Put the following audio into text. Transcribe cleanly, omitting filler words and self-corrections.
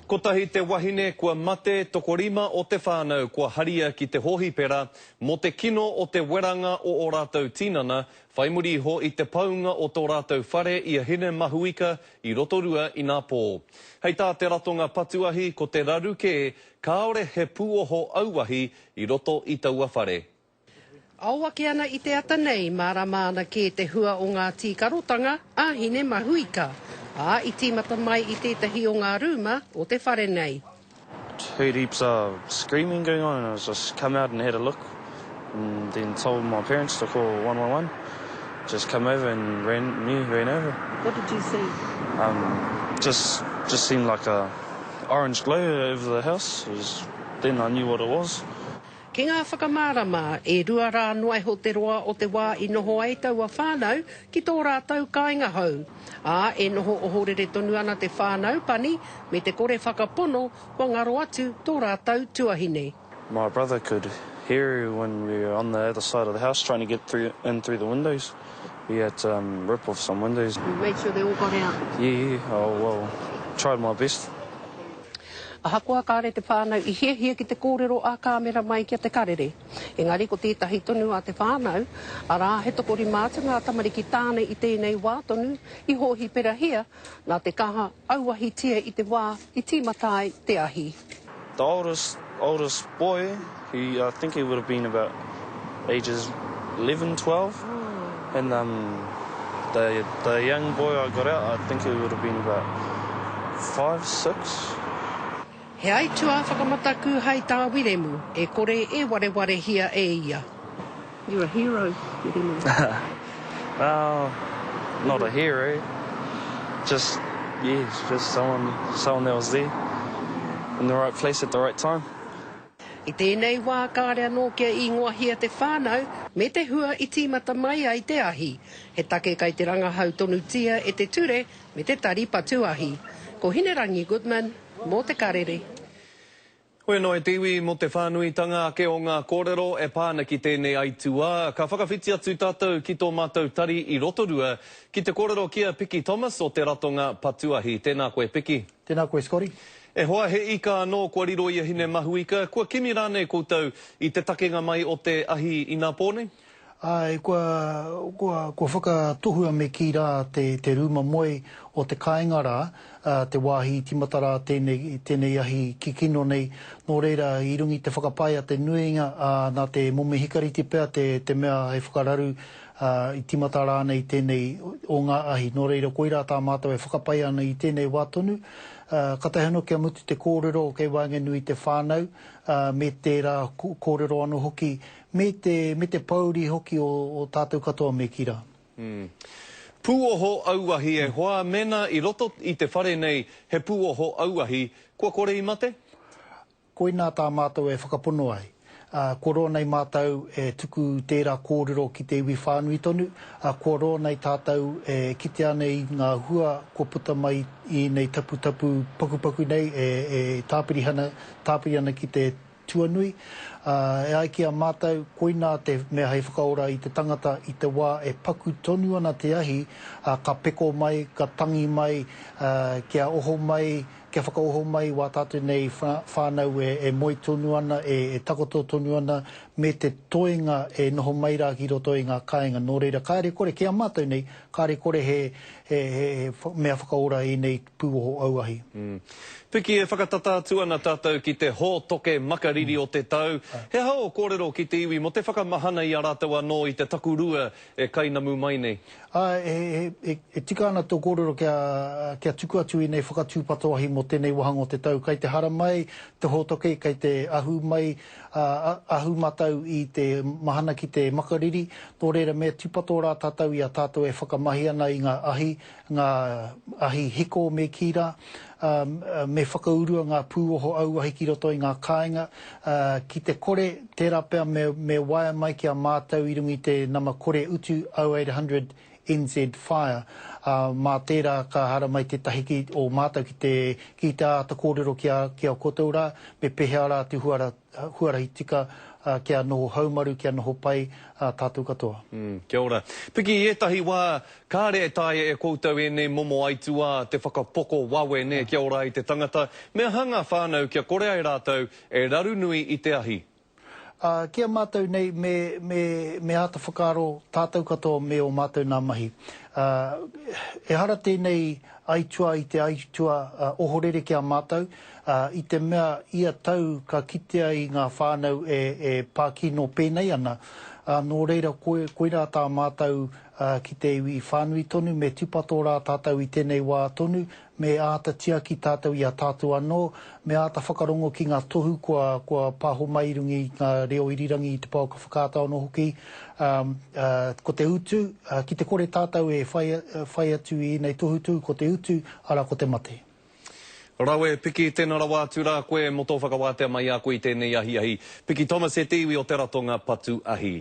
Kotahi te wahine kua mate, tokorima o te whānau kua haria ki te hōhipera mō te kino o te weranga o ō rātou tinana whai muri iho i te paunga o tō rātou whare i a Hinemahuika i Rotorua inapō. Hei tā te ratonga patu ahi ko te raru kē kāore he pūoho auahi i roto i taua whare. Ao ake ana i te ata nei, mārama ana kē te hua o ngā tīkarotanga a Hinemahuika, ā, i tīmata mai i tētahi o ngā rūma o te whare nei. Heard heaps of screaming going on and I just come out and had a look and then told my parents to call 111 just come over and ran me ran over. What did you see? Um, just just seen like a orange glow over the house. It was, then I knew what it was. Ki ngā whakamārama, e rua rā noa iho te roa o te wā i noho ai taua whānau ki tō rātou kāinga hou. Ā, e noho ohorere tonu ana te whānau pani me te kore whakapono kua ngaro atu tō rātou tuahine. My brother could hear her when we were on the other side of the house trying to get through in through the windows. We had to rip off some windows. You made sure they all got out? Yeah, yeah, oh well, tried my best. Ahakoa kāre te whānau i hiahia ki te kōrero ā-kāmera mai ki a Te Karere, engari ko tētahi tonu a te whānau, arā, he tokorima atu ngā tamariki tāne i tēnei wā tonu i hōhiperahia nā te kaha auahitia i te wā i tīmata ai te ahi. The oldest, oldest boy, he, I think he would have been about ages 11, 12, and um, the, the young boy I got out, I think he would have been about 5, 6. He aituā whakamataku hai tā Wiremu, e kore e warewarehia e ia. You're a hero, Wiremu. Well, not a hero, just, yeah, just someone, someone that was there in the right place at the right time. I tēnei wā kāre anō kia īngoahia te whānau me te hua i tīmata mai ai te ahi, he take kai te rangahau tonutia e te ture me te tari patu ahi. Ko Hinerangi Goodman mō Te Karere. Hoi anō e te iwi mō te whānuitanga ake o ngā kōrero e pā ana ki tēnei aituā, ka whakawhiti atu tātou ki tō mātou tari i Rotorua ki te kōrero ki a Piki Thomas o te Ratonga Patu Ahi. Tēnā koe Piki. Tēnā koe Scotty. E hoa, he ika anō kua riro i a Hinemahuika, kua kimi rānei koutou i te takenga mai o te ahi inapō nei? Āe, kua, kua, kua whakatohua me kī rā te, te rūma moe o te kāinga rā, ā, te wāhi i tīmata rā tēnei, tēnei ahi kikino nei. Nō reira, i runga i te whakapae a te nuinga, ā, nā te momi hikariti pea te, te mea hei whakararu, ā, i tīmata rānei tēnei o ngā ahi. Nō reira, koirā tā mātou e whakapae ana i tēnei wā tonu. Ā, kātahi anō kia mutu te kōrero kei waenganui i te whānau, ā, me tērā kōrero anō hoki Me te, me te pōuri hoki o, o tātou katoa me kī rā. Mm. Pūoho auahi e hoa, mēnā i roto i te whare nei he pūoho auahi, kua kore i mate? Koinā tā mātou e whakapono ai. Ā, kua roa nei mātou e tuku tērā kōrero ki te iwi whānui tonu, ā, kua roa nei tātou e kite ana i ngā hua kua puta mai i ēnei taputapu pakupaku nei e, e tāpiri ana, tāpiri ana ki te tuanui, ā, e ai ki a mātou, koinā te mea hei whakaora i te tangata i te wā e paku tonu ana te ahi, ā, ka peko mai, ka tangi mai, ā, kia oho mai, kia whakaoho mai wā tātou nei whānau e, e moe tonu ana, e, e takoto tonu ana, me te toenga e noho mai rā ki roto i ngā kāinga. Nō reira, kāre kore, ki a mātou nei, kāre kore he, he, he, he mea whakaora ēnei pūoho auahi. Piki, e whakatata atu ana tātou ki te hōtoke makariri o te tau. He aha ō kōrero ki te iwi mō te whakamahana i a rātou anō i te takurua e kainamu mai nei? Āe, e tika ana tō kōrero kia, kia tuku atu ēnei whakatūpato ahi mō tēnei wāhanga o te tau. Kei te haramai te hōtoke, kei te ahu mai, ahu mātou i te mahana ki te makariri, nō reira me tūpato rā tātou i a tātou e whakamahi ana i ngā ahi, ngā ahi hiko me kī rā, ā, me whakaurua ngā pūoho auahi ki roto i ngā kāinga, ā, ki te kore, tērā pea me, me waea mai ki a mātou i runga i te nama kore utu 0800 NZ Fire, ā, mā tērā ka haramai tētahi ki, o mātou ki te, ki te āta kōrero ki a, ki a koutou rā, me pēhea rā te huara, huarahi tika, ā, kia noho haumaru, kia noho pai, ā, tātou katoa. Mm, kia ora. Piki, i ētahi wā, kāre e taea e koutou ēnei momo aituā te whakapoko wawe, nē, kia ora ai te tangata. Me aha ngā whānau kia kore ai rātou e raru nui i te ahi? Ā, ki a mātou nei, me, me, me āta whakaaro tātou katoa me ō mātou nā mahi. Ā, ehara tēnei aituā i te aituā ohorere ki a mātou, ā, i te mea ia tau ka kitea i ngā whānau e, e pā kino pēnei ana, ā, nō reira koe, koirā tā mātou, ā, ki te iwi whānui tonu, me tūpato rā tātou i tēnei wā tonu, Me āta tiaki tātou i a tātou anō, me āta whakarongo ki ngā tohu kua, kua pāho mai i runga i ngā reo irirangi, i te pouaka whakaata anō hoki. Ā, ā, ko te utu, ā, ki te kore tātou e whai, whai atu i ēnei tohutohu, ko te utu, arā, ko te mate. Rawe, Piki, tēnā rawa atu rā koe mō tō whakawātea mai i a koe i tēnei ahiahi. Piki Thomas e te iwi o te ratonga patu ahi.